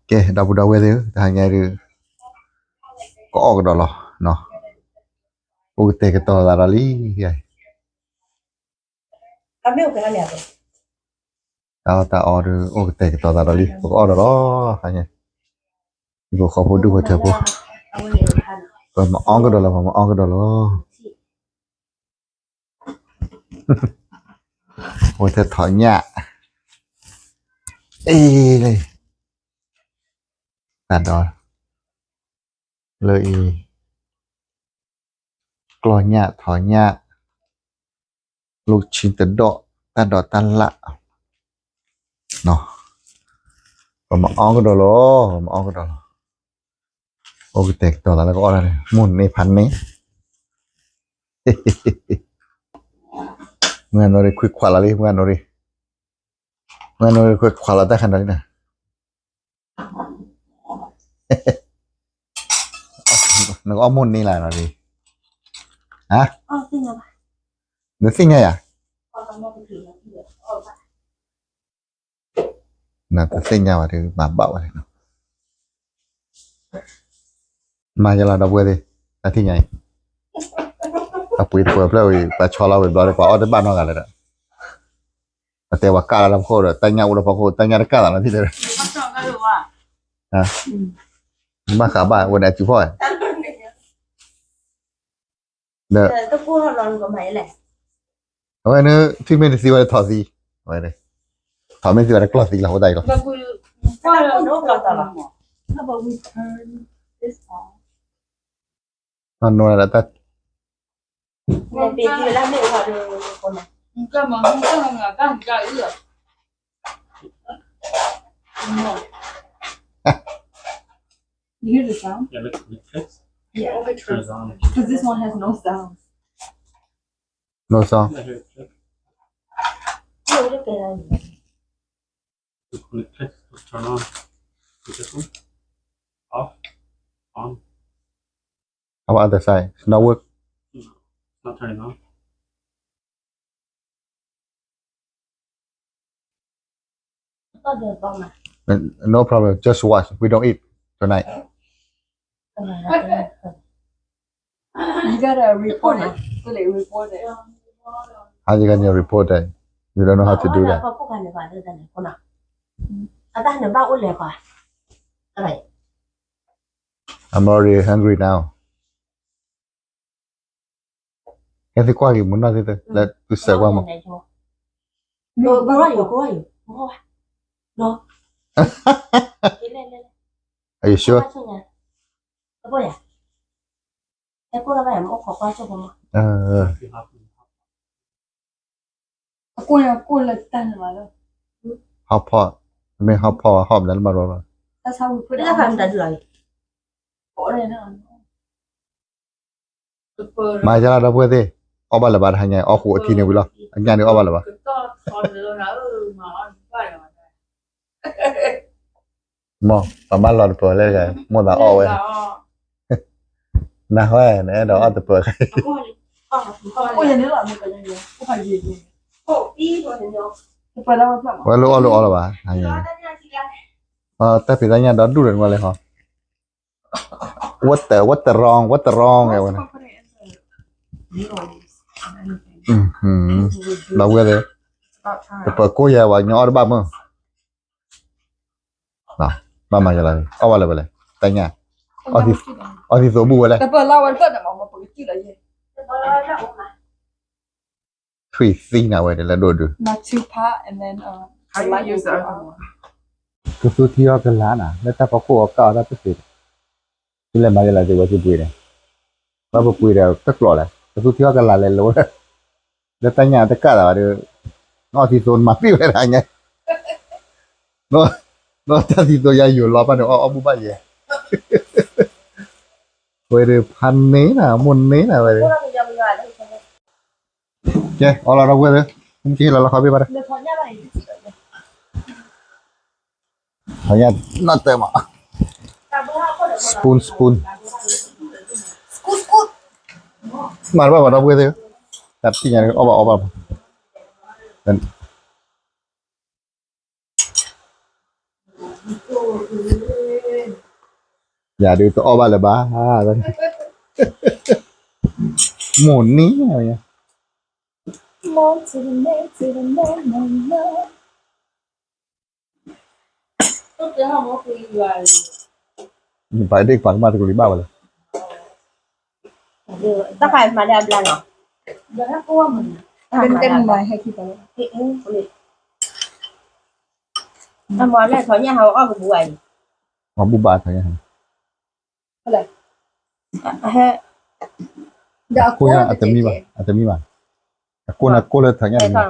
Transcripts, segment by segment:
ကဲ ဒီပုၢ်ဒီဝဲၢ်သ့ၣ်ဧၢ, တဟါညါဒုး ကအီၣ်ကဒီးလီၤနီၤ, အိၣ်ကတဲာ်ကတီၤသးဒီးလံ, တၢ်အီၣ်တၢ်အီဒုး အိၣ်ကတဲာ်ကတီၤသးဒီးလံ, ပကအီၣ်ဒီးလီၤ, ဟါညါ, ဟံၣ်ဖိဃီဖိဒူၣ်ဖိထၢဖိ, ပမၤအီၣ်ကဒီးလီၤ, ပမၤအီၣ်ကဒီးလီၤ. ဝဲထဲထီၣ်ညၣ်, အ့ၣ်လံ, တၢ်ဒီး, လၢအံၤ, ကျီၢ်ညၣ်ထီၣ်ညၣ်, လူၢ်ဆံတဒီၣ်တၢ်ဒိးတၢ်လၣ်, ပမၤအီၣ်ကဒီးလီၤ, ပမၤအီၣ်ကဒီးလီၤ, အိၣ်ကတဲာ်ကတီၤသးလၢကအီၣ်တၢ်န့ၣ် မိၢ်န့ၢ်ဖးန့ၢ် မုၢ်ဂၤနီၢ်ရံၣ်ခွံခွးလီၤလံ, မုၢ်ဂၤနီၢ်ရံၣ်, မုၢ်ဂၤနီၢ်ရံၣ်ခွံခွးလီၤတၢ်ခါဒီးလံနီၤ, နကအီၣ်မိၢ်န့ၢ်လၢနီၢ်ရံၣ်, ဟါ, နသ့ၣ်ညါယၤ, နတသ့ၣ်ညါဘၣ်ဒီး မၤဘၣ်ဝဲန့ၣ်နီၤ, မၤယလီၤဒီပုၢ်ဝဲၢ်သ့ၣ်, တၢ်သ့ၣ်ညါအံၤ, အပှ့ၤတပှဲၤဖျၢၣ်ဝံၤ ပှၤဆီလီၤဝံၤဘျီဒီး ပှၤအီၣ်တဘၣ်နီတဂၤလၢၤဒီး, ပတဲပှၤကၢ်လီၤလၢဖီခိၣ်ဒီး တၢ်ညၣ်အိၣ်လၢဖီခိၣ် တၢ်ညၣ်တကၢ်သးလီၤထံၣ်လၢၤဒီး, ဘၣ်ဃးဘၣ်ဝဲန့ၣ်အစုဖီၣ်, ဒီး, အဝဲန့ၣ် ထံၣ်မ့ၢ်တသံဝဲဒီးထီၣ်သံ, အဝဲန့ၣ်, ထီၣ်မ့ၢ်သံဝဲဒီးကျီၢ်သံလီၤ အဃိသတးအံၤလီၤ, အနီၢ်ဒၣ်တၢ် You hear the sound? Yeah, it, it clicks. Yeah. Turns on. Because this one has no sound. No sound. I hear it click. So when it clicks, it'll turn on. With this one? Off. On. How about other side? It's not work? No, it's not turning on. No problem. Just watch. We don't eat tonight. You gotta report it. Put it, report it. How you gonna report that? You don't know how to do that. I'm already hungry now. ဟဲသံကွၢ်က့ၤမုၢ်နီၢ်သ့ၣ်သ့ၣ် လၢသုစဲးကွၢ်မး. Are you sure? ဟီၣ်ဖီၣ်, မ့ၢ်ဟီၣ်ဖီၣ်ဝဲဟီၣ်မနုၤလၢဘၣ်လီၤလီၤ. မၤယါလီၤဒီပုၢ်ဝဲၢ်သ့ၣ်, အီၣ်ဘၣ်လၢၤဘၣ်တဟါညါ, အီၣ်ဃိးအခံန့ၣ်ဝံၤလီၤ, အညၣ်န့ၣ်အီၣ်ဘၣ်လၢၤဘၣ်. မ်ပမၤလီၤတပၢၤလဲၣ်, မိၢ်သးအီၣ်ဝဲ, နၢ်ဟူနအဲၣ်ဒိးအီၣ်တပၢၤ, ဝဲလိၣ်အီၣ်လိၣ်အီလီၤဘၣ်, တၢ်ဖံးတၢ်ညၣ်ဒီဒူၣ်ဒီးနကွၢ်လဲၣ်ဟီ, what the, what the wrong, what the wrong ဝဲန့ၣ်. ဒီပုၢ်ဝဲၢ်သ့ၣ်, တပၢၤကိၢ်ယဲၢ်ဝဲ ညီအီၣ်တဘၣ်မုၢ်, ဘၣ်မၤယလီၤ, အီၣ်ဘၣ်လၢၤဘၣ်လဲၣ်, တၢ်ညၣ်, အီၣ်သံသိဘၣ်ဝဲလဲၣ်, ထွံၣ်သံနၤဝဲဒၣ်လၢဒိၣ်ဒုး, ကသူထံအီၣ်ကလၤနၤ လၢတၢ်ဖီခိၣ်အီၣ်ကၢ်အီၣ်တၢ်တသ့, သုလဲၤမၤယလီၤသ့ၣ်ဝဲသုပှ့ၤန့ၣ်, ဘၣ်ပပှ့ၤဒီးတကျိးလဲၣ်, ကသူထံအီၣ်ကလၤလဲၤလိာ်ဝဲ, လၢတၢ်ညၣ်တကၢ်သးဘၣ်ဒီး, နအီၣ်သံသိနမၤပ့ၢ်ဝဲဒၣ်ညါ, နီၢ်တၢ်သံသိယါယိာ်လီၤဘၣ်န့ၣ် အီၣ်အီၣ်ဘူၣ်ဘၣ်ယဲၢ်, ဝဲဒၣ်ဖးန့ၢ်နၤ မိၢ်န့ၢ်နၤဝဲဒၣ်, ကဲ အီၣ်လီၤဒီပုၢ်ဝဲၢ်သ့ၣ်, မ့ၢ်ကဟ့ၣ်လီၤလီၤခီဘ့ၣ်ဘၣ်ဒီး, နီၢ်တၢ်မး, spoon spoon, spoon spoon. မၤတဘၣ်ဘၣ်ဒီပုၢ်ဝဲၢ်သ့ၣ်ဧၢ, တၢ်ထံၣ်ညါအီၣ်ဘၣ်အီဘၣ်ဘၣ်, ယၤဒုးတအီၣ်ဘၣ်လၢၤဘၣ်, မိၢ်န့ၣ် နပာ်ဒ့ၣ်ပာ်ကမၣ်တကလုာ်ဘၣ်ဝဲလဲၣ်, တၢ်ဖးမၤလၢအဘျါနီၤ, တၢ်မၤလၢအဘျါ, တၢ်မၤလၢအထီညၣ်ဟးအီၣ်ကဘူအံၤ, မၤဘူၣ်ဘၣ်ထီညၣ်ဟး, အကိၢ်ညါအတမံဘၣ်, အတမံဘၣ်, အကိၢ်နကိၢ်လၢထီညၣ်တမံ,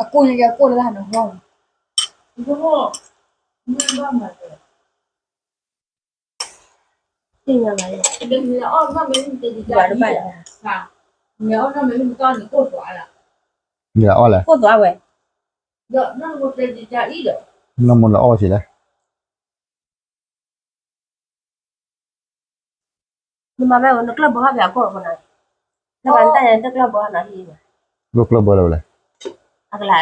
အကိၢ်ညါကကိၢ်လၢနဟီ, ယအီၣ်လဲၣ်, နမိၢ်လၢအီၣ်ဝဲ, နမၤဝဲနကျၢၢ်ဘီဟးဖဲအကိၢ်အဃိနီၤ, နဘၣ်နတၢ်ယၤနတကျၢၢ်ဘီဟးနီၤ, လိၣ်ကျၢၢ်ဘီလၢဝဲလဲၣ်, အကလး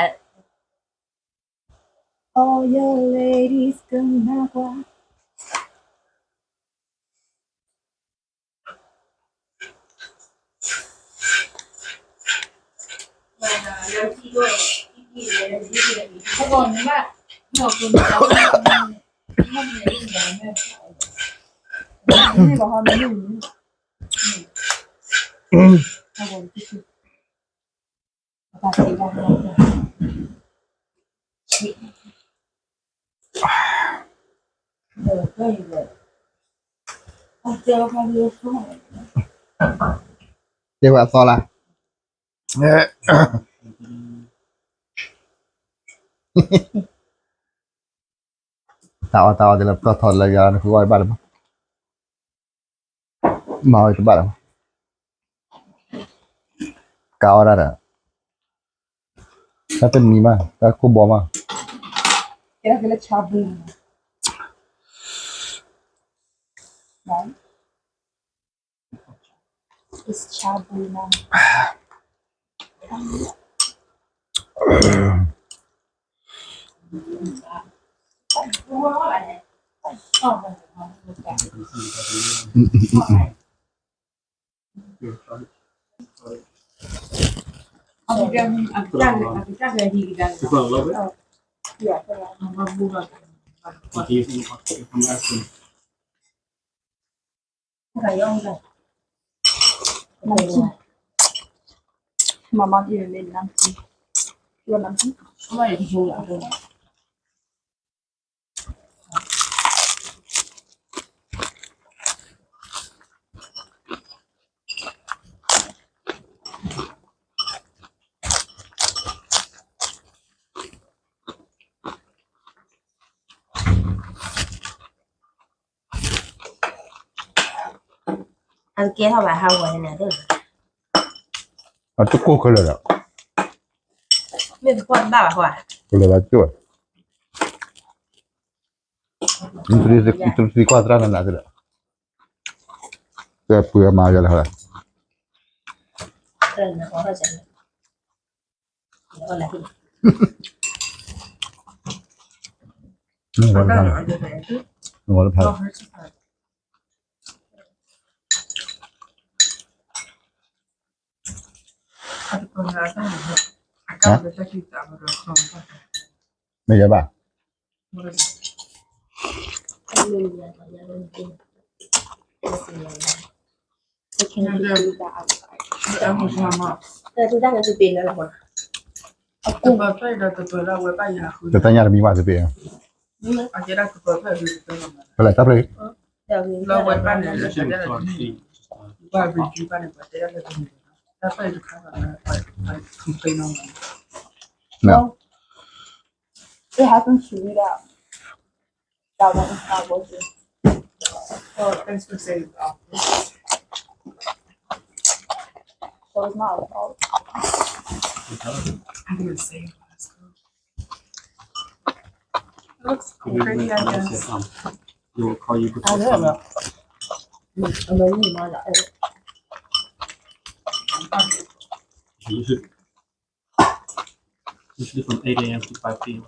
All your ladies ကနၣ်ကွၢ် တဲဝဲအသီလၢ တၢ်အီၣ်တၢ်အီၣ် တဲလၢပတီၢ်ထီၣ်လၢယၤ နဃုအီၣ်တဘၣ်လၢၤဘၣ်, မၤအီၣ်တဘၣ်လၢၤဘၣ်, ကးအီၣ်တၢ်ဒီး တၢ်တမံၤမး တၢ်ကိၢ်ဘီမး, ကဲလၢဆါဘု ဆါဘုမး 妈妈给你买南京，做南京。 အကဲထီၣ်ဘၣ်ဟးဂီၤန့ၣ် အတကိၢ်ခဲလၢာ်ဒီး မ့ၢ်တပီၢ်တဘၣ်ဘၣ်ဟီ, ကလၢာ်ဘၣ်ကၠိၣ်, နတရံးသံကွၢ်သရၣ်နနၤသ့ဒီး, ကဲပှ့ၤအမၤယၤလၢဟီ, နဂီၢ်တဖၣ်, နဂီၢ်တဖၣ် မ့ၢ်ယဘၣ်, တတၢ်ညၣ်တမံၤဘၣ်သပ့ၢ်, ဖဲလဲၣ်တၢ်ဖျၢၣ်, It hasn't chewed up. That one is not working. So it's not a fault. I'm gonna save this. It looks pretty, I guess. They will call you before summer. อืม อันนี้มีมาแล้ว เออ Usually from eight a m to five p m.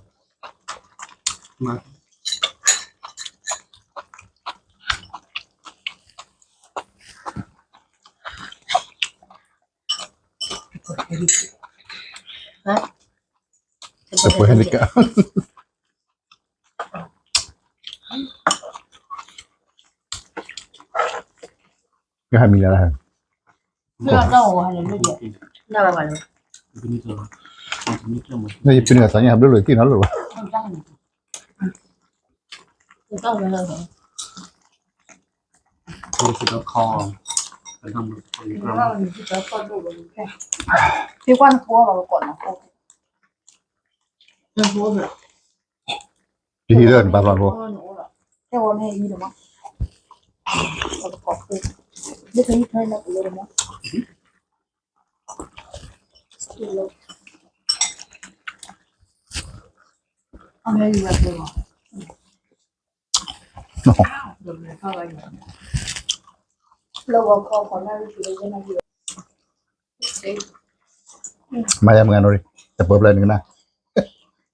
မၤယၤမုၢ်ဂၤနီၢ်ရံၣ် တပၢၢ်ဖျါန့ၣ်ကနၣ်,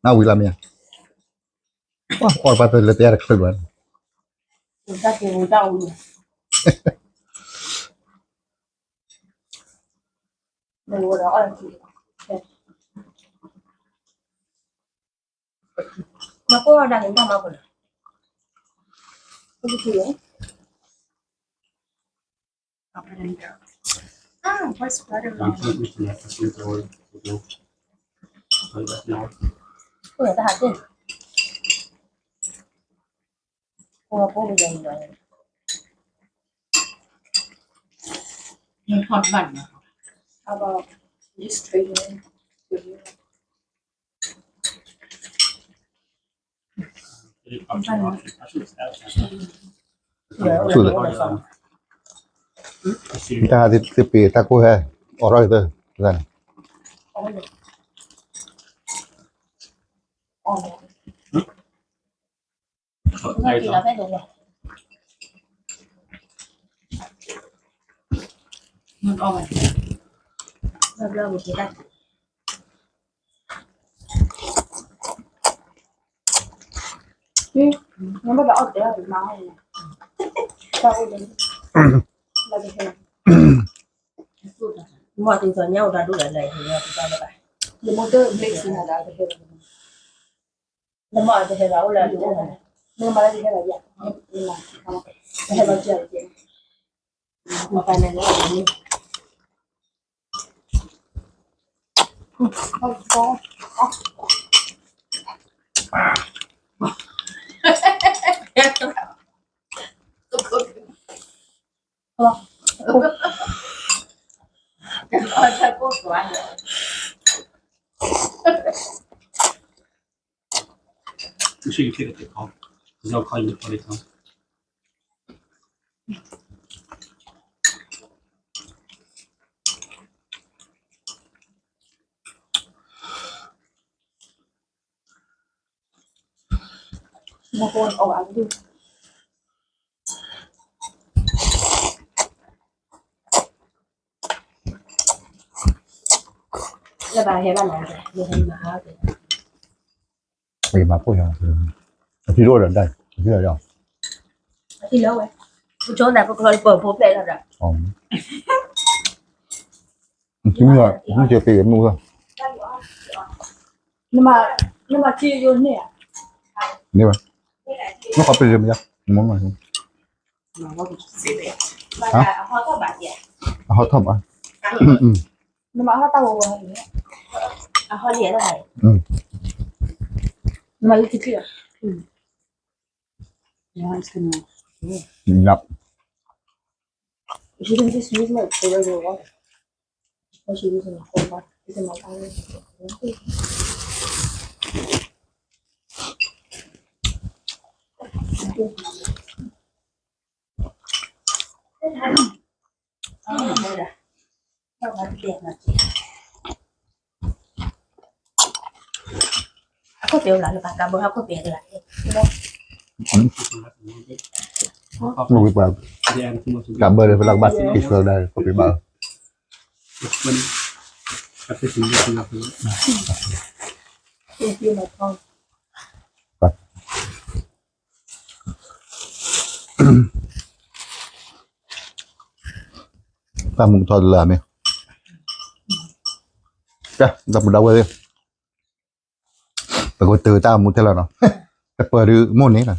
နဝံၤလၢမ့ၢ်ဧါ, အီၣ်ပှၤတလၢတယါတချုးဘၣ်, တၢ်သ့ၣ်ပ့ၤတၢ်ကိၢ်ဟဲ အိးထီၣ်က့ၤသၢ, တၢ်န့ၣ် မၤဖိယၤ, အထံၣ်လိၣ်ဒီးဒၣ်, အထံၣ်လီၤ, အထံၣ်လီၤဝဲ, ပကၠိနၤပကလီၤပၢၢ်ဖိဖျဲၣ်လီၤဒီး, မ့ၢ်, မ့ၢ်ကဲပ့ၤမုၢ်, နမၤ, နမၤထံယိန့ၣ်, န့ၣ်ဘၣ်, နခီပ့ၤမယါ, မ့ၢ်မၤ အဟီၣ်ထီၣ်ဘၣ်, နမၤဟီၣ်တၢ်ဝဲဝဲ, အဟီၣ်လံ, နမၤလၢခံထံၣ်, န, she doesn't just use like the regular water. What she using the cold water? It's in my car. တၢ်မူထီၣ်တလၢမ့ၢ်, တၢ်မူဒါဝဲ, ပကတၢၢ်တၢ်မူထဲလီၤနီၤ, တပၢၤဒုးမိၢ်န့ၣ်လီၤ,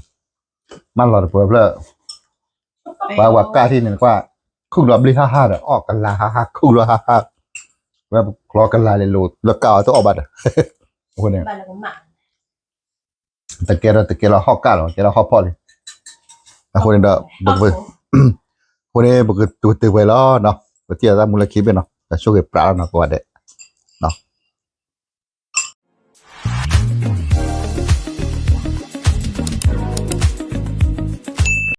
မၢလီၤတပၢၤဖျၢၣ်, ပှၤဝဲကၢ်ထံၣ်န့ၣ်ကွၢ်, ခုၣ်ဒီးဘျ့ဟါဟါဒီး အီၣ်ကလၤဟါဟါ ခုၣ်လီၤဟါဟါ, ဝဲကျီကလၤလဲၤလိာ်လၢကၢ်အီၤတအီၣ်ဘၣ်ဒီး, အဃိန့ၣ် တကဲထီၣ်တကဲလီၤဟီၣ်ကၢ်လီၤ ကဲထီၣ်ဟီၣ်ဖီၣ်လံ, အဃိန့ၣ်ဒီး, အဃိန့ၣ် ပကတုၤတ့ၢ်ဝဲလီၤနီၤ, ပထံၣ်အတၢ်မူလၢခံဘ့ၣ်နီၤ, ကဆိၣ်ဂ့ၤပြးလီၤနီၤ ကိးဂၤဒဲး,